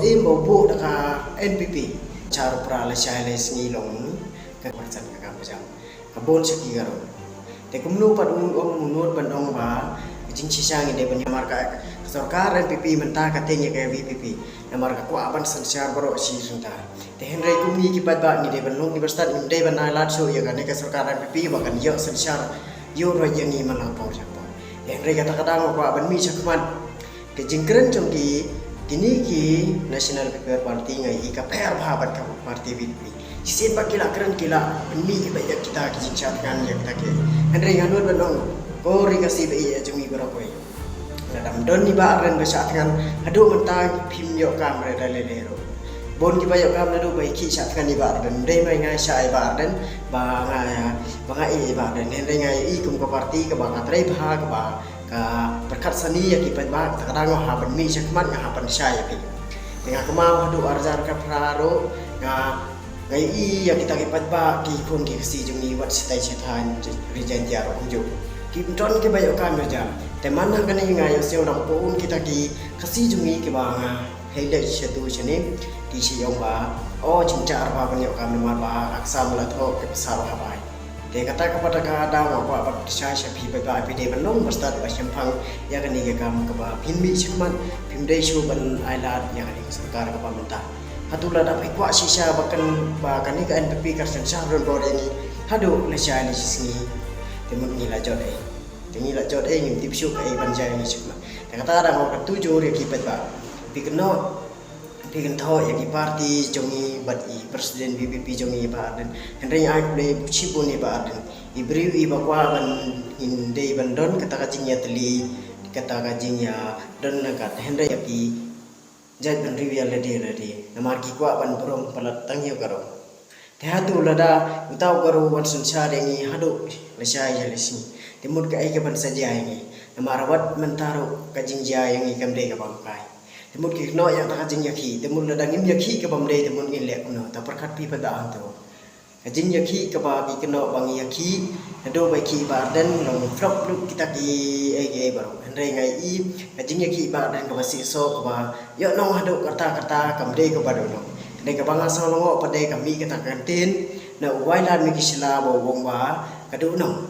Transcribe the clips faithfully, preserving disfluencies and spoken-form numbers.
Im ba u buh da ka N P P. Char pra la shai la sngi long ka marjan ka kam jam. Ka bun sha ki Garo. Te kumno pat u ong u nud ban ong ba ka jingshisha ngi dei ban ïa mar ka sorkar N P P mynta ka tieng ïa ka V P P. Namar ka kwah ban synshar baroh shi rynta. Te hynrei kum ngi ki paidbah ngi dei ban long ngi ba stad ngi dei ban ai lad shuh ïa kane ka sorkar N P P ba kan ïoh synshar ïoh ruh ïa ngi man la por sha por. Te hynrei kata ka dang kwah ban mih shakhmat. Ka jingkren jong ki kine ki National People Party nga i ka pher bha bad ka party V P P. Shisien ba ki la kren ki la pynmih ba ïa kita ki jingshah thngan ïa kita ki. Hynrei nga nud ban ong ko ri Khasi ba ïa jong i baroh kawei. Lada ym don i Bah Ardent ba shah thngan haduh mynta phim ïoh kam re da lei lei ruh. Bun ki ba ïoh kam naduh ba i ki shah thngan i Bah Ardent. Dei mai ngai shah i Bah Ardent ba nga ba nga i Bah Ardent. Hynrei nga i kum ka party kaba nga trei bha kaba ka pyrkhat sani ïa ki paidbah, ta ka dang ha ban mih shakhmat nga ha ban shai ïa phi. Te nga kynmaw haduh ar hajar khatphra ruh nga nga i ïa kita ki paidbah ki khun ki Khasi jong ngi wat shatai shatai ri Jaintia ruh kumjuh. Kim don ki ba ïoh kam ïa jam. Te man ha kane nga ïoh sngewdang bun kita ki Khasi jong ngi kiba nga hei leit shatu shane ki shi ong ba o jingjar ba ban ïoh kam namar ba aksam la thoh ki pasal ha bai. Te kata ka pat ka daw nga kwah ban pynshai sha phi ba phi dei ban long ba stad ba shemphang ïa kane ka kam kaba phin mih shakhmat phim dei shuh ban ai lad ïa kane ka sorkar kaba mynta. Hato lada phi kwah shisha ba kan ba kane ka N P P kar synshar don bor ïa ngi haduh lashai lashisngi. Te mut ngi la jot ei. Te ngi la jot ei ngim tip shuh kaei ban jia ïa ngi shakhmat. Te kata ka daw nga kyntu jur ïa ki paidbah. Phi kynnoh Phi kynthoh ïa ki party jong ngi bad i president V P P jong ngi Bah Ardent. Hynrei ai khublei shibun ïa Bah Ardent. I briew i ba kwah ban ngin dei ban don kata ka jingïatylli kata ka jingïadon na kat hynrei ïa ki jait ban riew ïa lade lade. Namar ki kwah ban burom palat tang ïa u Garo. Te hato lada uta u Garo wan synshar ïa ngi haduh lashai ïa lashisngi. Te mut kaei kaban sa jia ïa ngi. Namar wat mynta ruh ka jingjia ïa ngi kam dei kaba ngkai. Te mut ki kynnoh ïa kata ka jingïakhih, te mut lada ngim ïakhih kaba ym dei, te mut ngin leh kumno, ta pyrkhat phi pat da hangto. Ka jingïakhih kaba ki kynnoh ba ngi ïakhih, naduh ba ïakhih Bah Ardent, long flop lut kita ki ei ki ei baroh. Hynrei nga i, ka jingïakhih Bah Ardent kaba sih soh kaba ïoh nong haduh kata kata kam dei kaba duh nong. Hynrei kaba nga sngewlyngngoh pat dei ka mih kata ka ktien, na u wai lad mih ki sla ba u ong ba ka duh nong.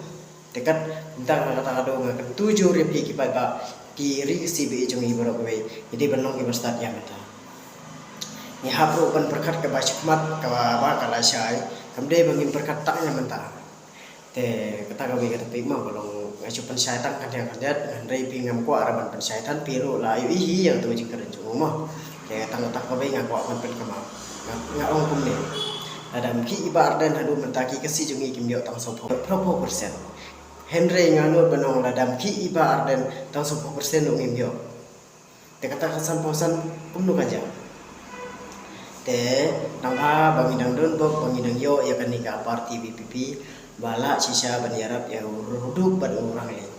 Te kat mynta nga kata ka dei nga kyntu jur ïa phi ki paidbah ki ri Khasi ba ïeit jong ngi baroh kawei. Ngi dei ban long kiba stad ïa mynta. Ngi hap ruh ban pyrkhat kaba shakhmat kaba ba ka lashai. Kam dei ba ngin pyrkhat tang ïa mynta. Te kata kawei ka topic ma ka long nga shu pynshai tang khyndiat khyndiat hynrei phi ngam kwah ra ban pynshai than phi ruh la ïohi ïa kato ka jingkren jong u ma. Te tang kata kawei nga kwah ban pynkynmaw. Nga, nga ong kumne. Lada ym khih i Bah Ardent haduh mynta ki Khasi jong ngi kim ïoh tang sawphew percent. Hynrei nga nud ban ong lada ym khih i Bah Ardent tang sawphew percent ruh ngim ïoh. Te kata ka sanphew san kumno ka jia. Te nangta ba ngi dang don bok ba ngi dang ïoh ïa kane ka party V P P ba lah shisha ban ïarap ïa u Ruduk bad u Ranglei.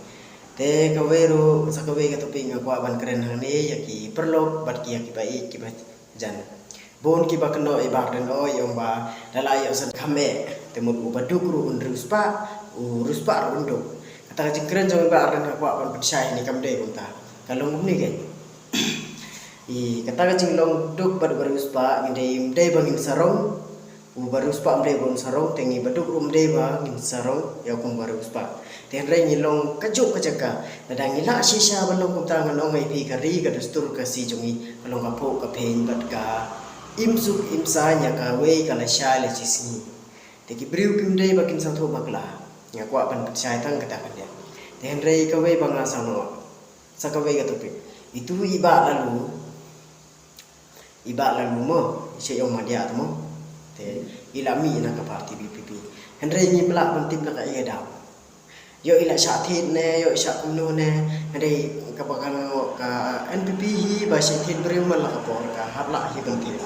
Te kawei ruh sa kawei ka topic nga kwah ban kren hangne ïa ki paralok bad ki ïa kiba ïeit kiba jan. Bun kiba kynnoh ïa i Bah Ardent oi ong ba da la ïoh san kham eh te mut u ba duk ruh un riewspah u riewspah ruh un duk. Kata ka jingkren jong i Bah Ardent nga kwah ban pynshai ne kam dei kumta. Ka long kumne keiñ. I kata ka jinglong duk bad u ba riewspah ngin dei ym dei ba ngin sarong. U ba riewspah ym dei ba un sarong te ngi ba duk ruh ym dei ba ngin sarong ïa u kum ba riewspah. Te hynrei ngi long kajuh ka jaka. Lada ngi lah shisha ban long kumta ngan ong ïa phi ka ri ka dustur ka Khasi jong ngi ka long ka phuh ka phein bad ka im suk im saiñ ïa kawei ka lashai lashisngi. Te ki briew kim dei ba kin sngewthuh bakla. Nga kwah ban pynshai tang kata khyndiat. Te hynrei kawei ba nga sngewthuh sa kawei ka topic. Itu i Bah Laloo. I Bah Laloo mo, i sha ïong Madiah te mo. Te i la mih na ka party V P P. Hynrei ngim lah ban tip na kaei ka daw. Ïoh i la shah thied ne, ïoh i shah kumno ne. Hynrei kaba ka, ka N P P hi ba shah thied briew man la ka por ka hap lah hi ban thied.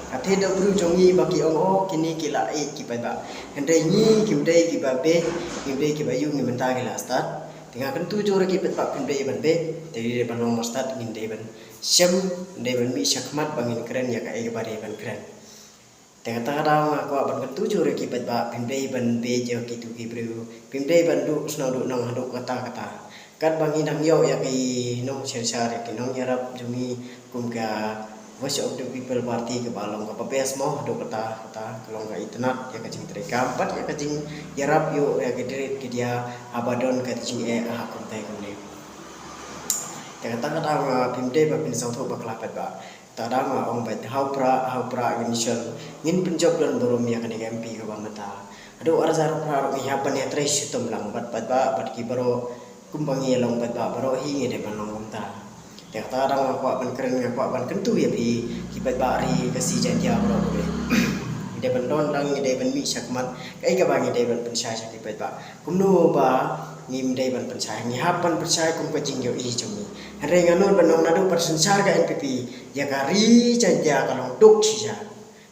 Ka thied da briew jong ngi ba ki ong oh kine ki la ïeit ki paidbah. Hynrei ngi kim dei kiba beit, kim dei kiba ïoh ngi mynta ki la stad. Te nga kyntu jur ïa ki paidbah phim dei ban beit, te dei ban long ba stad ngin dei ban shem, dei ban mih shakhmat ba ngin kren ïa kaei kaba dei ban kren. Te kata ka daw nga kwah ban kyntu jur ïa ki paidbah phim dei ban beit ïa kitu ki briew, phim dei ban duh snoh duh nong haduh kata kata. Katba ngi dang ïoh ïa ki nongsynshar ïa ki nongïarap jong ngi kum ka Voice of the People Party kaba long kaba best mo, haduh katta katta ka long ka itynnad ïa ka jingtrei kam bad ïa ka jingïarap ïa ka dei ka dia haba don ka jingeh ha kumta kumne. Te kata ka daw nga phim dei ba phin sngewthuh bakla pat ba. Kata ka daw nga ong ba ha u Prah, ha u Prah ngin shon, ngin pynjop don burom ïa kane ka M P kaba mynta. Haduh ar hajar phra ruh ngi hap ban ïatrei shitom lang bad pat ba, bad ki baroh kumba ngi ïa long pat ba, baroh hi ngi dei ban long kumta. Te kata ka daw nga kwah ban kren, nga kwah ban kyntu ïa phi ki pat ba ri Khasi Jaiñtia baroh kawei. Ngi dei ban don lang, ngi dei ban mih shakhmat kaei kaba ngi dei ban pynshai sha ki pat ba. Kumno ba ngim dei ban pynshai, ngi hap ban pynshai kum ka jingïohi jong ngi. Hynrei nga nud ban ong naduh ba synshar ka N P P ïa ka ri Jaiñtia ka long duk shisha.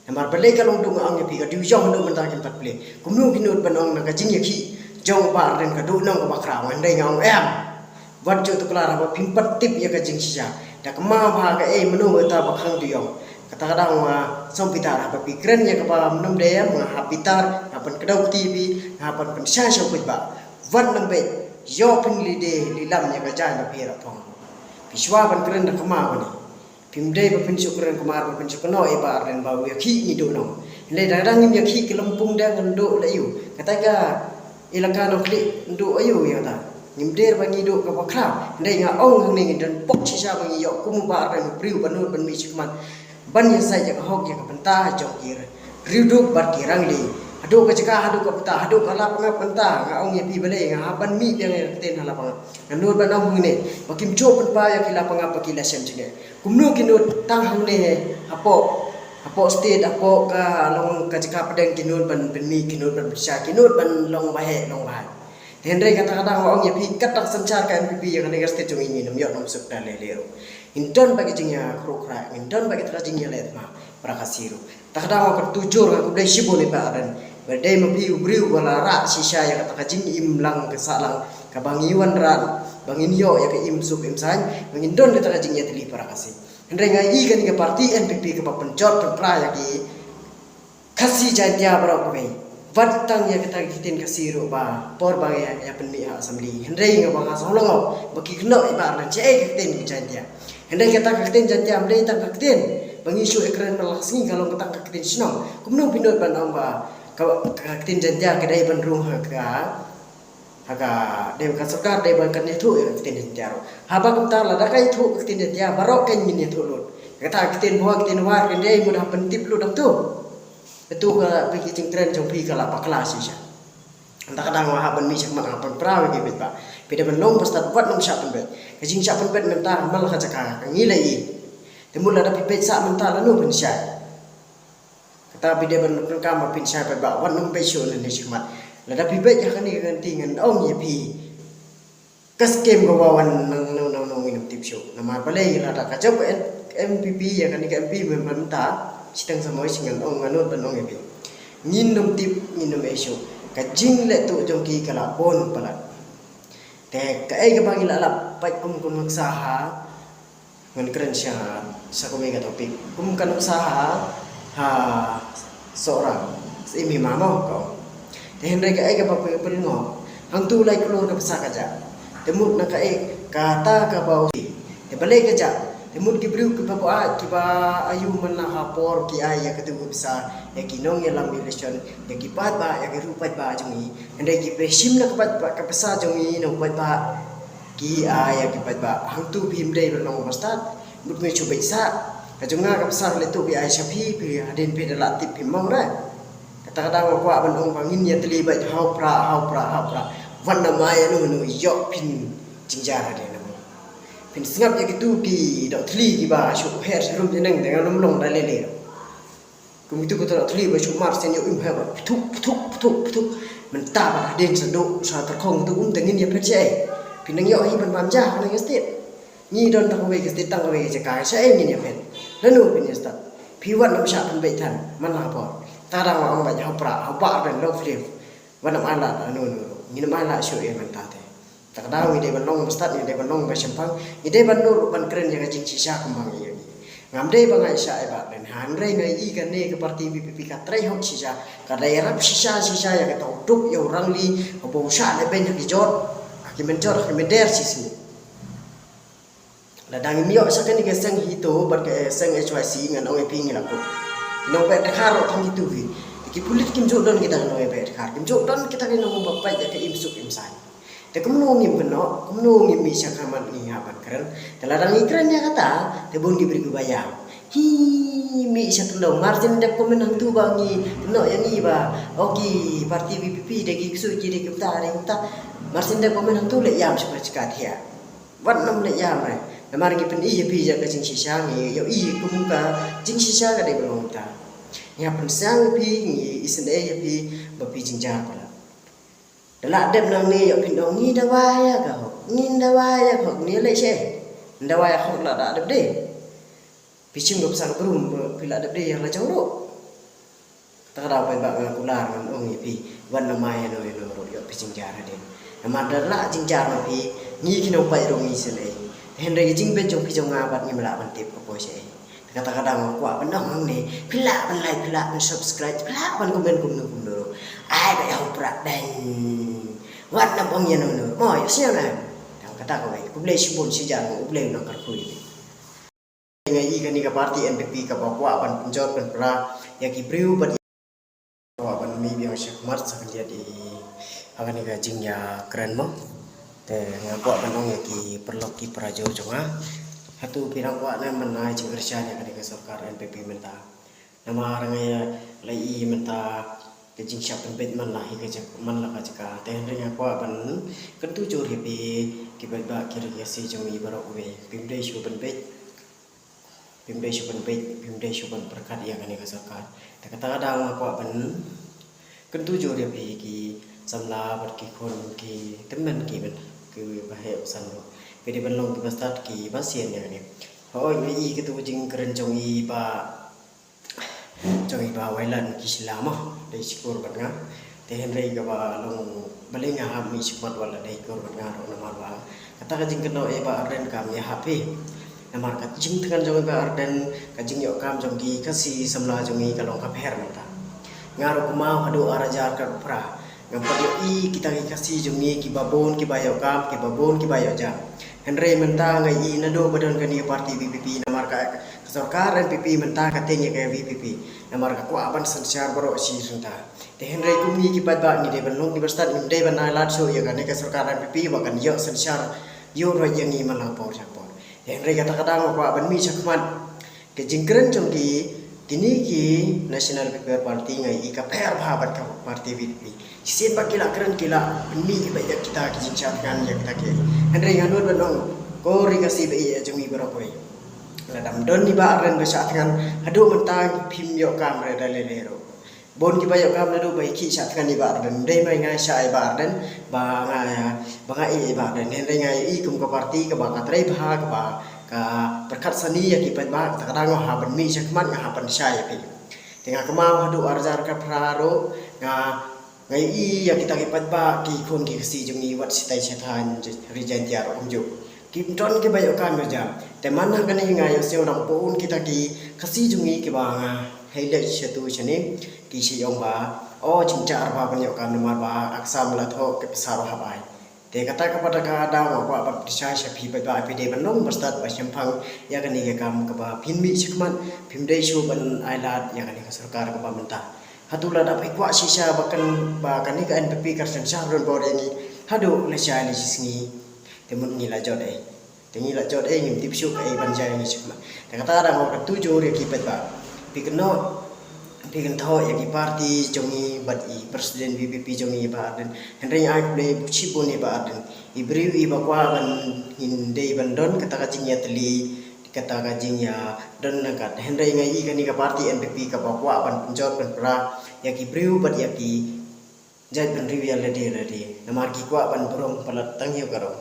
Namar balei ka long duk nga ong ïa phi, ka dei u ïong haduh mynta kin pat plie. Kumno ki nud ban ong na ka jingïakhih jong u Bah Ardent ka dei u nong kaba khraw, hynrei nga ong em. Wat ju tuklar haba phim pat tip ïa ka jingshisha. Da kynmaw bha kaei, mano kata ba khang dei u ïong. Kata ka daw nga sngewbitar haba phi kren ïa kaba mynno dei em, nga hap bitar, nga hap ban kdew kti phi, nga hap ban pynshai sha u paidbah. Wat nang beit, ïoh phin lade lilam ïa ka jaiñ ba phi ïa phong. Phi shuwa ban kren da kynmaw kane. Phim dei ba phin shu kren kumar ba phin shu kynnoh ïa u Bah Ardent ba u ïakhih ngi dei u nong. Hynrei da dang ngim ïakhih ki lympung dang ngan duh la ïu. Kata ka elaka Nongkhlieh duh ïu ïa kata. Ngim dei ba ngi duh kaba khraw. Hynrei nga ong hangne ngin don pok shisha ba ngi ïoh kum u Bah Ardent u briew ba nud ban mih shakhmat ban ïasaid ïa ka hok ïa ka bynta jong ki riewduk bad ki rangli. Haduh ka jaka, haduh ka bynta, haduh ka Lapangap mynta, nga ong ïa phi balei nga hap ban mih biang ïa ka ktien ha Lapangap. Nga nud ban ong hangne ba kim ju pynpaw ïa ki Lapangap ba ki la shem jingeh. Kumno ki nud tang hangne hapoh, hapoh state, hapoh ka long ka jaka pdeng ki nud ban pynmih, ki nud ban pynshai, ki nud ban long baheh long bahai. Hynrei kata ka daw nga ong ïa phi, kat tang synshar ka N P P ïa kane ka state jong ngi ngin ym ïoh nongshun da lei lei ruh. Ngin don bad ki jingïakhrok khraw, ngin don bad kita ka jingïaleh thma para Khasi ruh. Kata ka daw nga kyntu jur, nga khublei shibun ïa u Bah Ardent. Ba dei ma phi u briew ba la rah shisha ïa kata ka jingim lang ka sahlang kaba ngi wanrah, ba ngin ïoh ïa ka im suk im saiñ, ba ngin don kata ka jingïatylli para Khasi. Hynrei nga i kane ka party N P P kaba pynjot pynpra ïa ki Khasi Jaiñtia baroh kawei. Wat tang ïa kata ka ktien Khasi ruh ba por ba ïa, ïa pynmih ha assembly. Hynrei nga ba nga sngewlyngngoh ba ki kynnoh ïa u Bah Ardent shaei ka ktien Jaiñtia. Hynrei kata ka ktien Jaiñtia ym dei tang ka ktien ba ngi shu ïakren man la ka sngi, ka long kata ka ktien shnong. Kumno phi nud ban ong ba ka, ka ktien Jaiñtia ka dei ban rung ha ka, ha ka, dei ka sorkar dei ban kan ïathuh ïa ka ktien Jaiñtia ruh. Haba kumta lada ka ïathuh ka ktien Jaiñtia baroh kan ngin ïathuh lut. Kata ka ktien bhoi, ktien war kan dei mut hap ban tip lut hangto. Katu ka phi ki jingkren jong phi ka la bakla shisha. Nda ka dang wa hap ban mih shakhmat, hap ban pynpra ïa ki paidbah. Phi dei ban long ba stad, wat nym shah pynbeit. Ka jingshah pynbeit mynta man la ka jaka ka ngi la i. Te mut lada phi beit sah mynta lano phin shai. Kata phi dei ban pyndonkam ba phin shai paidbah, wat nym beit shuh nangne shakhmat. Lada phi beit ha kane ka kynti ngan ong ïa phi. Ka skem ka wa wan nang nang nang nang ngin ym tip shuh. Namar balei, lada ka jop N-, N P P ïa kane ka M P mynta, shiteng samoi shi ngan ong, ngan nud ban ong ïa phi. Ngin ym tip, ngin ym ei shuh. Ka jingleh tuh jong ki ka la bun palat. Te kaei kaba ngi la lap, peit kum ka nuksa ha, ngan kren sha, sa kawei ka topic. Kum ka nuksa ha, ha Sohra, sa im hi ma mo ka ong. Te hynrei kaei kaba phi pynlong, hangtu lai klur ka pisa ka jah. Te mut na kaei kata kaba u, te balei ka jah. Te mut ki briew kiba buaid, kiba aiu man la ha por ki ai ïa katu ka pisa ïa ki nongïalam election, ïa ki paidbah, ïa ki riew paidbah jong ngi. Hynrei ki pyrshim na ka paidbah, ka pisa jong ngi na u paidbah. Ki ai ïa ki paidbah, hangtu phim dei ban long ba stad. Mut ngi shu beit sah. Ka jong nga ka pisa leh tuh phi ai sha phi, phi hadien phi da la tip phim ong re. Kata ka dang nga kwah ban ong ba ngin ïatylli beit ha u Prah, ha u Prah, ha u Prah. Wat nym ai ïa uno uno ïoh phin jynjar hadien namo. Phin sngap ïa kitu ki doh thylli kiba shu her sharum shaneng, te ngan ym long da lei lei. Kum kitu ki doh thylli ba shu mar sien ïoh im ha ba pthuk, pthuk, pthuk, pthuk. Mynta ba hadien sa duh sa tyrkhong tu um, te ngin ïa phet shaei? Phin nang ïoh hi ban bam ja ha kane ka state. Ngi don tang kawei ka state, tang kawei ka jaka, shaei ngin ïa phet? Lano phin ïa stad? Phi wat nym shah pynbeit than man la ka por. Ta dang wa ong beit ha u Prah, ha u Bah Ardent, long live. Wat nym ai lad, ano ano. Ngin nym ai lad shuh ïa mynta te. Ta ka daw ngi dei ban long ba stad, ngi dei ban long ba shemphang, ngi dei ban nud ban kren ïa ka jingshisha kumba ngi ïohi. Ngam dei ba nga ïa shah ïa Bah Ardent, hynrei nga i kane ka party V P P ka trei hok shisha, ka dei rap shisha shisha ïa kata u duk ïa u rangli, uba u shah lehbeiñ ha ki jot, ha ki mynjot, ha ki mynder shisngi. Lada ngim ïoh sha kane ka seng HITO bad ka seng H Y C ngan ong ïa phi ngi la kut. Ki nongpeit dkhar ruh tang kitu hi. Ki pulit kim ju don kita ki nongpeit dkhar. Kim ju don kita ki nong ba peit ïa ka im suk im saiñ. Te kumno ngim kynnoh, kumno ngim mih sha khmat ngi hap ban kren. Te lada ngi kren ïa kata, te bun ki briew kiba ïam. Hi, mih sha kyndong, martin dep kumne hangtu ba ngi kynnoh ïa ngi ba, o ki party VPP dei ki ksuid, dei ki bta, dei ki bta. Martin dep kumne hangtu leh ïam sha ka jaka thiah. Wat nym leh ïam re. Namar ngi pyni ïa phi ïa ka jingshisha, ngi ïohi kum ka jingshisha ka dei ba long kumta. Ngi hap pynsang ïa phi, ngi isynei ïa phi ba phi jynjar palat. Da lah dep nangne ïoh phin ong ngi dawa ïa ka hok, ngin dawa ïa ka hok, ngi leh shi. Dawa ïa ka hok la da dep de. Phi shim ka bsa ka brum ba phi la dep de ïa la jong ruh. Kata ka daw paidbah nga kular ngan ong ïa phi, wat nym ai ïano ïano ruh ïoh phi jynjar hadien. Namar da lah jynjar ma phi, ngi ki nongpeit ruh ngi isynei. Te hynrei ka jingbeit jong phi jong nga bad ngim lah ban tip ka poi shaei. Te kata ka daw nga kwah ban ong hangne, phi lah ban like, phi lah ban subscribe, phi lah ban comment kumno kumno ruh. Ai ba ïa u prak dang. Wat nym ong ïano ïano ruh. Mo ïoh sngewbha. Tang kata kawei. Khublei shibun, shi jan, U Blei un nang kyrkhu ïa phi. Nga i kane ka party NPP kaba kwah ban pynjot pynpra ïa ki briew bad kwah ban mih biang shakhmat sa khyndiat i ha kane ka jingïakren mo. Te nga kwah ban ong ïa ki paralok ki parajor jong nga. Hato phi dang kwah ne man ai jingkyrshan ïa kane ka sorkar NPP mynta? Namar nga ïa la i mynta ka jingshah pynbeit man la hi ka jaka, man la ka jaka. Te hynrei nga kwah ban kyntu jur ïa phi ki paidbah ki riewkynthei jong i baroh kawei. Phim dei shuh pynbeit. Phim dei shuh pynbeit, phim dei shuh pynpyrkhat ïa kane ka sorkar. Te kata ka daw nga kwah ban kyntu jur ïa phi ki samla bad ki khun ki tymmen ki ban ki ba heh ba san ruh. Phi dei ban long ki ba stad ki ba sien ïa kane. Hooid, nga i katu ka jingkren jong i ba jong i ba Wailadmiki Shylla mo, dei shukor bad nga. Te hynrei kaba long balei nga hap mih shakhmat wat la dei shukor bad nga ruh namar ba kata ka jingkynnoh i Bah Ardent kam ïahap hi. Namar ka jingthngan jong i Bah Ardent, ka jingïoh kam jong ki Khasi samla jong i ka long ka pher mynta. Nga ruh kynmaw haduh ar hajar khatphra ngam pat ïohi kita ki Khasi jong i kiba bun kiba ïoh kam, kiba bun kiba ïoh jam. Hynrei mynta nga i naduh ba don kane ka party VPP namar ka, ka sorkar NPP mynta ka tieng ïa ka VPP. Namar ka kwah ban synshar baroh shi rynta. Te hynrei kum ngi ki paidbah ngi dei ban long ki ba stad, ngim dei ban ailad shuh ïa kane ka sorkar NPP ba kan ïoh synshar ïoh ruh ïa ngi man la ka por sha ka por. Te hynrei kata ka daw nga kwah ban mih shakhmat. Ka jingkren jong ki, kine ki National People Party nga i ka pher bha bad ka party VPP. Shisien ba ki la kren ki la pynmih bad ïa kita ki jingshah thngan ïa kita ki. Hynrei nga nud ban ong ko ri Khasi ba ïeit jong ngi baroh kawei. Lada ym don i Bah Ardent ba shah thngan haduh mynta phim ïoh kam re da lei lei ruh. Bun kiba ïoh kam naduh ba i khih shah thngan i Bah Ardent. Dei ma nga shah i Bah Ardent ba nga, ba nga i i Bah Ardent. Hynrei nga i kum ka party kaba ka trei bha kaba ka pyrkhat sani ïa ki paidbah, kata ka daw nga hap ban mih shakhmat, nga hap ban shai ïa phi. Te nga kynmaw haduh ar hajar khatphra ruh nga, nga i ïa kita ki paidbah ki khun ki Khasi jong ngi wat shatai shathaiñ ri Jaintia ruh kumjuh. Kim don kiba ïoh kam ïoh jam. Te man ha kane nga ïohsngew dang bun kita ki Khasi jong ngi kiba nga hei leit shatu shane ki shu ong ba, o, jynjar bha ban ïoh kam namar ba aksam la thoh ki pisa ruh hap ai. Te kata kaba da ka daw nga kwah ban pynshai sha phi paidbah, phi dei ban long ba stad ba shemphang ïa kane ka kam kaba phin mih shakhmat, phim dei shuh ban ailad ïa kane ka sorkar kaba mynta. Hato lada phi kwah shisha ba kan, ba kane ka NPP kan synshar donbor ïa ngi haduh lashai lashisngi, te mut ngi la jot ei. Te ngi la jot ei, ngim tip shuh kaei ban jia ïa ngi shakhmat. Te kata da nga kyntu jur ïa ki paidbah. Phi kynnoh, phi kynthoh ïa ki party jong ngi bad i president VPP jong ngi Bah Ardent. Hynrei nga ai khublei shibun ïa Bah Ardent. I briew iba kwah ban, ngin dei ban don kata ka jingïatylli, kata ka jingïadon nangkat. Hynrei nga i kane ka party NPP kaba kwah ban pynjot pynpra ïa ki briew bad ïa ki jait bynriew ïa lade lade. Namar ki kwah ban burom palat tang ïa u Garo.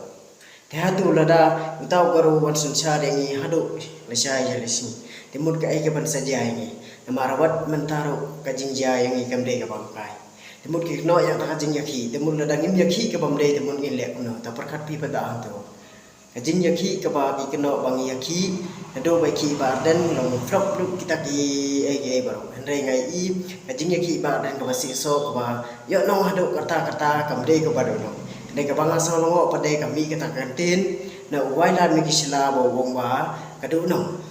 Te hato lada uta u Garo wan synshar ïa ngi haduh lashai lashisngi, te mut kaei kaban sa jia ïa ngi? Namar wat mynta ruh ka jingjia ïa ngi kam dei kaba ngkai. Te mut ki kynnoh ïa kata ka jingïakhih. Te mut lada ngim ïakhih kabym dei, te mut ngin leh kumno? Ta pyrkhat phi pat da hangto. Ka jingïakhih kaba ki kynnoh ba ngi ïakhih, naduh ba i khih Bah Ardent long flop lut kita kiei kiei baroh. Hynrei nga i ka jingïakhih Bah Ardent kaba sih soh kaba ïoh nong haduh katta katta kam dei kaba dohnud. Hynrei kaba nga sngew lyngngoh pat dei ka mih kata ka ktien Na u wai lad me ki sla ba u ong ba ka duh nong.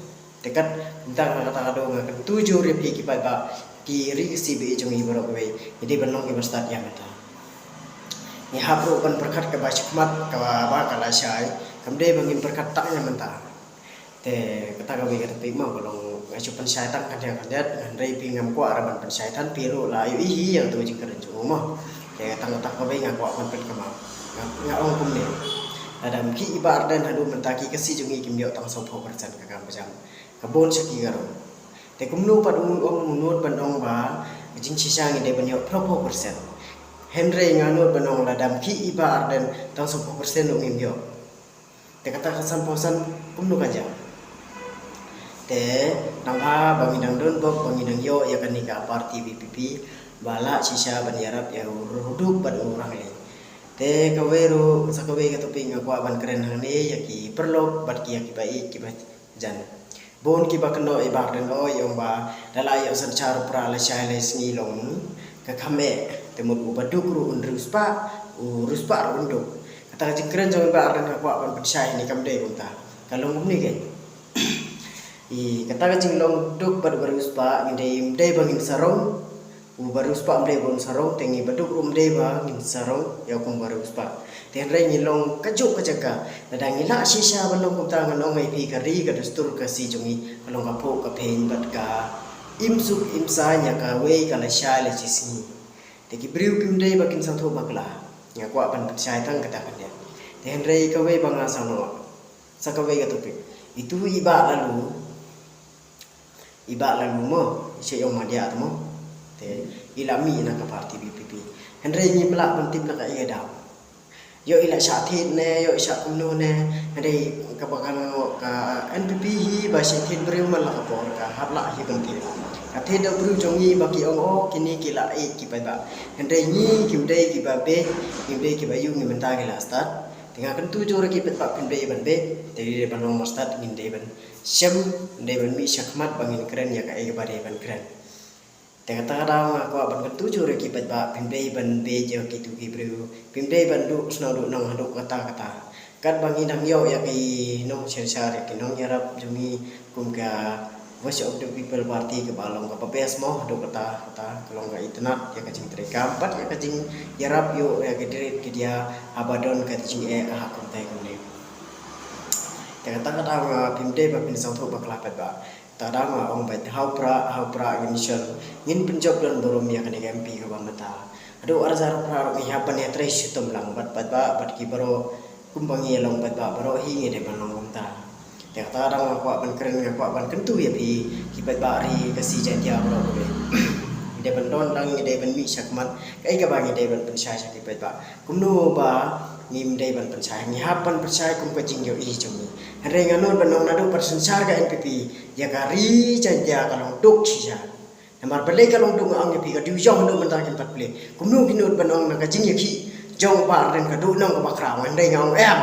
Te kat mynta nga kata ka daw nga kyntu jur ïa phi ki paidbah ki ri Khasi ba ïeit jong ngi baroh kawei. Ngi dei ban long kiba stad ïa mynta. Ngi hap ruh ban pyrkhat kaba shakhmat kaba ba ka lashai. Kam dei ba ngin pyrkhat tang ïa mynta. Te kata kawei ka topic mo ka long nga shu pynshai tang khyndiat khyndiat, hynrei phi ngam kwah ruh ban pynshai than, phi ruh la ïohi ïa kato ka jingkren jong u mo. Te tang kata kawei nga kwah ban pynkham. Nga, nga ong kumne. Lada ym khih i Bah Ardent haduh mynta ki Khasi jong ngi kim ïoh tang sawphew percent ka kam ka jam. Ka bun sha ki Garo. Te kumno pat u ong u nud ban ong ba ka jingshisha ngi dei ban ïoh phraphew percent. Hynrei nga nud ban ong lada ym khih i Bah Ardent tang sawphew percent ruh ngim ïoh. Te kata ka sanphew san kumno ka jia. Te nangba ba ngi dang don bok ba ngi dang ïoh ïa kane ka party V P P ba lah shisha ban ïarap ïa u Duk bad u Rangli. Te kawei ruh sa kawei ka topic nga kwah ban kren hangne ïa ki paralok bad ki ïa kiba ïeit kiba jan. Bun kiba kynnoh i Bah Ardent oi ong ba da la ïoh synshar u Prah lashai lashisngi long ka kham eh, te mut u Bah Duk ruh un riewspah, u riewspah ruh un duk. Kata ka jingkren jong i Bah Ardent nga kwah ban pynshai hangne kam dei kumta. Ka long kumne kein. I kata ka jinglong duk bad u Bah Riewspah ngi dei, ym dei ba ngin sarong. U Bah Riewspah ym dei ba un sarong, te ngi Bah Duk ruh ym dei ba ngin sarong ïa u kum u Bah Riewspah. Te hynrei ngi long kajuh ka jaka. Lada ngi lah shisha ban long kumta ngan ong ïa phi ka ri ka dustur ka Khasi jong ngi ka long ka phuh ka phein bad ka im suk im saiñ ïa kawei ka lashai lashisngi. Te ki briew kim dei ba kin sngewthuh bakla. Nga kwah ban pynshai tang kata khyndiat. Te hynrei kawei ba nga sngewthuh. Sa kawei ka topic. Itu i Bah Laloo. I Bah Laloo mo, i shah ïong Madiah te mo. Te i la mih na ka party V P P. Hynrei ngim lah ban tip na kaei ka daw. Ïoh i la shah thied ne, ïoh i shah kumno ne. Hynrei kaba ka long ka N P P hi ba shah thied briew man la ka por ka hap lah hi ban thied. Ka thied da u briew jong ngi ba ki ong oh kine ki la ïeit ki paidbah. Hynrei ngi kim dei kiba beit, kim dei kiba ïoh ngi mynta ki la stad. Te nga kyntu jur ïa ki paidbah phim dei ban beit, te dei ban long marstad ngin dei ban shem, dei ban mih shakhmat ba ngin kren ïa kaei kaba dei ban kren. Te kata ka daw nga kwah ban kyntu jur ïa ki paidbah phim dei ban beit ïa kitu ki briew, phim dei ban duh snoh duh nong haduh katta katta. Katba ngi dang ïoh ïa ki nongsynshar ïa ki nongïarap jong ngi kum ka Voice of the People Party kaba long kaba best mo haduh katta katta, ka long ka itynnad ïa ka jingtrei kam bad ïa ka jingïarap ïoh ïa ka drit ka dia haba don ka jingeh ha kumtai kumne. Te kata ka daw nga phim dei ba phin sngewthuh bakla paidbah. Kata ka daw nga ong beit ha u Prah, ha u Prah ngin shon, ngin pynjop don burom ïa kane ka M P kaba mynta. Haduh arhajar u Prah ruh ngi hap ban ïatrei shitom lang bad paidbah bad ki baroh kumba ngi long paidbah baroh hi ngi dei ban long kumta. Te kata ka daw nga kwah ban kren, nga kwah ban kyntu ïa phi ki paidbah ri Khasi Jaiñtia baroh kawei. Ngi dei ban don lang, ngi dei ban mih shakhmat, kaei kaba ngi dei ban pynshai sha ki paidbah. Kumno ba ngim dei ban pynshai, ngi hap ban pynshai kum ka jingïohi jong ngi. Hynrei nga nud ban ong naduh pat synshar ka N P P ïa ka ri Jaiñtia ka long duk shisha. Namar balei ka long duk nga ong ïa phi, ka dei u ïong haduh mynta kim pat plie. Kumno ki nud ban ong na ka jingïakhih jong u Bah Ardent ka duh nong kaba khraw, hynrei nga ong em.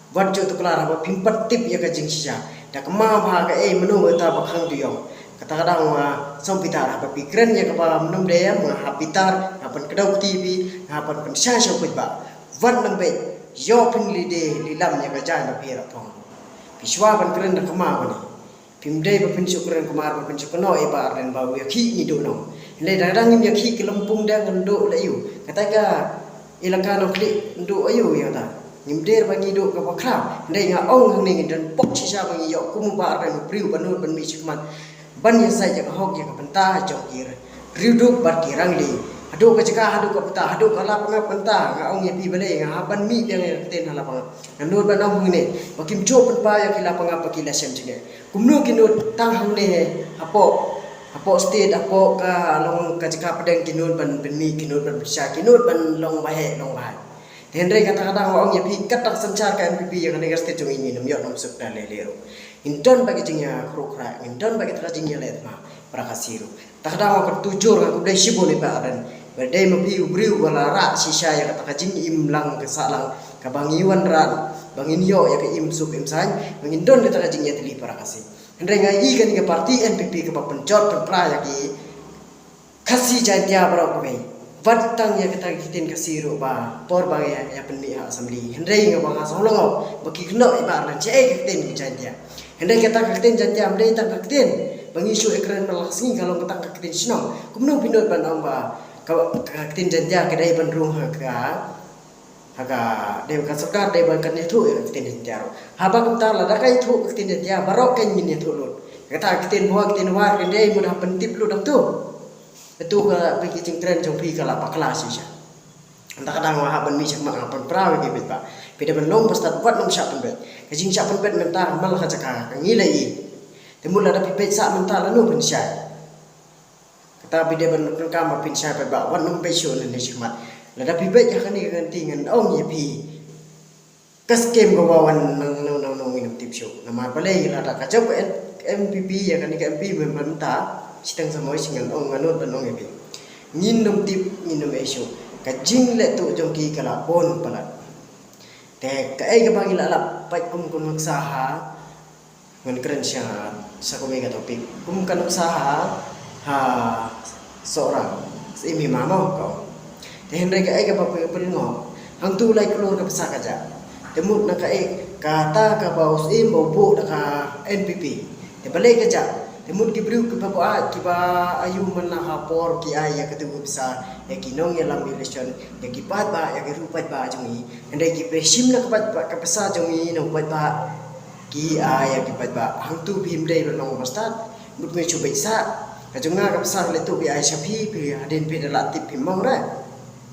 Wat ju tuklar haba phim pat tip ïa ka jingshisha. Da kynmaw bha kaei, mano kata ba khang dei ïong. Kata ka daw nga sngewbitar haba phi kren ïa kaba mynno dei em, nga hap bitar, nga hap ban kdew kti phi, nga hap ban pynshai sha u paidbah. Wat nang beit, ïoh phin lade lilam ïa ka jaiñ ba phi ïarap phong. Phi shuwa ban kren da kynmaw kane. Phim dei ba phin shu kren kumar ba phin shu kynnoh ïa i Bah Ardent ba u ïakhih ngi duh nong. Hynrei dang dang ngim ïakhih ki lympung dang ngan duh la ïu. Kata ka elaka Nongkhlieh ngi duh ïu ïa kata. Ngim dei ba ngi duh kaba khraw. Hynrei nga ong hangne ngin don pok shisha ba ngi ïoh kum u Bah Ardent u briew ba nud ban mih shakhmat ban ïasaid ïa ka hok ïa ka bynta jong ki riew duk bad ki rangli. Haduh ka jaka, haduh ka bynta, haduh ka lapangap bynta. Nga ong ïa phi balei nga hap ban mih biang ïa ka ktien ha lapangap. Nga nud ban ong hangne ba kim ju pynpaw ïa ki lapangap ba ki la shem jingeh. Kumno ki nud tang hangne hapoh, hapoh state, hapoh ka long ka jaka pdeng ki nud ban pynmih, ki nud ban pynshai, ki nud ban long baheh long bahai. Te hynrei kata ka daw nga ong ïa phi kat tang synshar ka N P P ïa kane ka state jong ngi ngin ym ïoh nongshun da lei lei ruh. Ngin don bad ka jingïakhrok khrah, ngin don bad kata ka jingïaleh thma para Khasi ruh. Kata ka daw nga kyntu jur, nga khublei shibun ïa i Bah Ardent. Ba dei ma phi u briew ba la rah shisha ïa kata ka jingim lang ka sahlang kaba ngi wanrah ba ngin ïoh ïa ka im suk im saiñ, ba ngin don kata ka jingïatylli para Khasi. Hynrei nga i kane ka party N P P kaba pynjot pynpra ïa ki Khasi Jaiñtia baroh kawei. Bad tang ïa kata ka ktien Khasi ruh ba por ba ïa, ïa pynmih ha assembly. Hynrei nga ba nga sngewlyngngoh ba ki kynnoh i Bah Arlan shaei ka ktien Jaintia. Hynrei kata ka ktien Jaintia ym dei tang ka ktien ba ngi shu ïakren man la ka sngi, ka long ka tang ka ktien shnong. Kumno phi nud ban ong ba ka, ka ktien Jaintia ka dei ban rung ha ka, ha ka, dei ka sorkar dei ban kan ïathuh ïa ka ktien Jaintia ruh. Haba kumta lada ka ïathuh ka ktien Jaintia baroh kan ngin ïathuh lut. Kata ka ktien Bhoi, ka ktien War kan dei mut ha pyntip lut hangto. Ïathuh ka, phi, ki jingkren jong phi ka la bakla shisha. Mynta ka dang wa hap ban mih sha khmat, hap ban pynpra ïa ki paidbah. Phi dei ban long ba stad, wat nym shah pynbeit. Ka jingshah pynbeit mynta man la ka jaka ka ngi la i. Te mut lada phi beit sah mynta lano phin shai. Kata phi dei ban pyndonkam ba phin shai paidbah, wat nym beit shuh nangne sha khmat. Lada phi beit ha kane ka kynti ngan ong ïa phi. Ka skem ka wa wan nang nang nang nang ngin ym tip shuh. Namar balei, lada ka jop ka N-, N P P ïa kane ka M P mynta, shiteng samoi shi ngan ong, ngan nud ban ong ïa phi. Ngin ym tip, ngin ym ei shuh. Ka jingleh tuh jong ki ka la bun palat. Te kaei kaba ngi la lap, peit kum ka nuksa ha, ngan kren sha, sha kawei ka topic. Kum ka nuksa ha, ha Sohra, Syiem Hima mo ka ong. Te hynrei kaei kaba phi pynlyngngoh, hangto lai klur ka pisa ka jah. Te mut na kaei, kata kaba u Syiem ba u buh da ka N P P. Te balei ka jah? Te mut ki briew kiba buaid, kiba ayu man la ha por ki ai ïa katu ka pisa ïa ki nongïalam election, ïa ki paidbah, ïa ki ruh paidbah jong ngi. Hynrei ki pyrshim na ka paidbah, ka pisa jong ngi na u paidbah. Ki ai ïa ki paidbah. Hangto phim dei ban long ba stad. Mut ngi shu beit sah. Ka jong nga ka pisa leh tuh phi ai sha phi, phi hadien phi da lah tip phim ong re.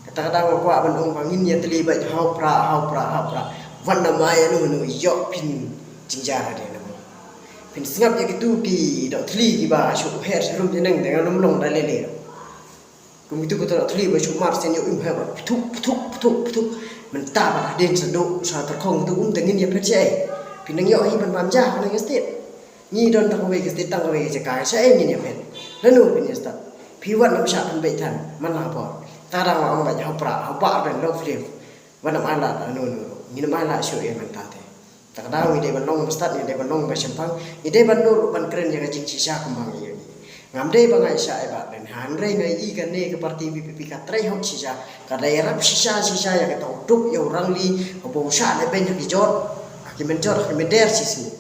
Kata ka daw nga kwah ban ong ba ngin ïatylli beit ha u prah, ha u prah, ha u prah. Wat nym ai ïa no no ïoh phin jynjar hadien. Phin sngap ïa kitu ki doh thylli kiba shu her sharum jyneng, te ngan ym long da lei lei. Kum kitu ki doh thylli ba shu mar sien ïoh im ha ba pthuk, pthuk, pthuk, pthuk. Mynta ba hadien sa doh, sa tyrkhong tu um te ngin ïa phet shaei. Phin nang ïoh hi ban bam ja ha kane ka state. Ngi don tang kawei ka state, tang kawei ka jaka, shaei ngin ïa phet. Lano phin ïa stad. Phi wat nym shah pynbeit than man la ka por. Ta dang ong beit ha u prah, ha u prah ban long flip. Wat nym ai lad, ano, ano, ngin nym ai lad shuh ïa mynta te. Ta ka daw ngi dei ban long ba stad, ngi dei ban long ba shemphang, ngi dei ban dur ban kren ïa ka jingshisha kumba ngi ïohi. Ngam dei ba nga ïa shah ïa ba ren, hynrei nga i kane ka party V P P ka trei hok shisha, ka dei rap shisha shisha ïa kata u duk ïa u rangli, kaba u shah leh beiñ ha ki jot, ha ki mynjot, ha ki mynder shisha.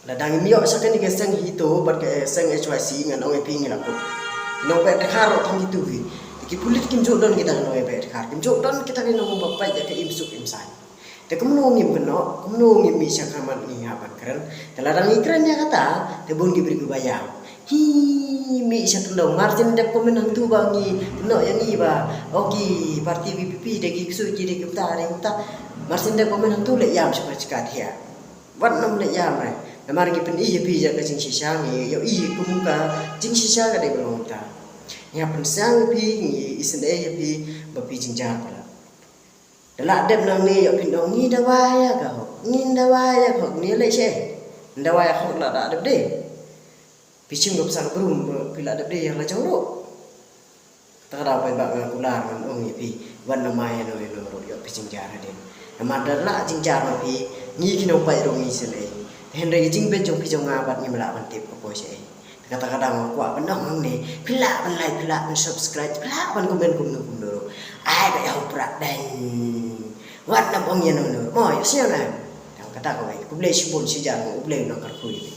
Lada ngim ïoh sha kane ka seng HITO bad ka seng H Y C, ngan ong ïa phi ngi la kut. Ki nongbeh dkhar ruh tang kitu hi. Ki pulit kim ju don kita ki nongbeh dkhar. Kim ju don kita ki nongbeh pait ïa ka im suk im sai. Te kumno ngim kynnoh, kumno ngim mih sha khmat ngi hap ban kren. Te lada ngi kren ïa kata, te bun ki briew kiba ïam. Hi, mih sha kyndong. Mar sien dep comment hangtu ba ngi kynnoh ïa ngi ba, o ki party V P P dei ki ksuid, dei ki bta, dei ki bta. Mar sien dep comment hangtu leh ïam sha ka jaka thiah. Wat nym leh ïam re. Namar ngi pyni ïa phi ïa ka jingshisha, ngi ïohi kum ka jingshisha ka dei ba long ta. Ngi hap pynsang ïa phi, ngi isynei ïa phi ba phi jynjar palat. Da lah dep nangne ïoh phin ong ngi dawa ïa ka hok, ngin dawa ïa ka hok, ngi leh shaei? Dawa ïa ka hok la da dep de. Phi shim ka pisa ka brum, phi la dep de ïa la jong ruh. Ta ka daw paidbah nga kular ngan ong ïa phi, wat nym ai ïa no ïa no ruh ïoh phi jynjar hadien. Namar da lah jynjar ma phi, ngi ki nongpait ruh ngi isynei. Te hynrei ka jingbeit jong phi jong nga bad ngim lah ban tip ka poi shaei. Te kata ka daw nga kwah ban ong hangne, phi lah ban like, phi lah ban subscribe, phi lah ban comment kumno kumno ruh. Ai beit ha u prah dang. Wat nym ong ïa no no ruh. Mo ïohsngew na. Tang kata kawei. Khublei shibun shihajar nguh, U Blei un nang kyrkhu ïa phi.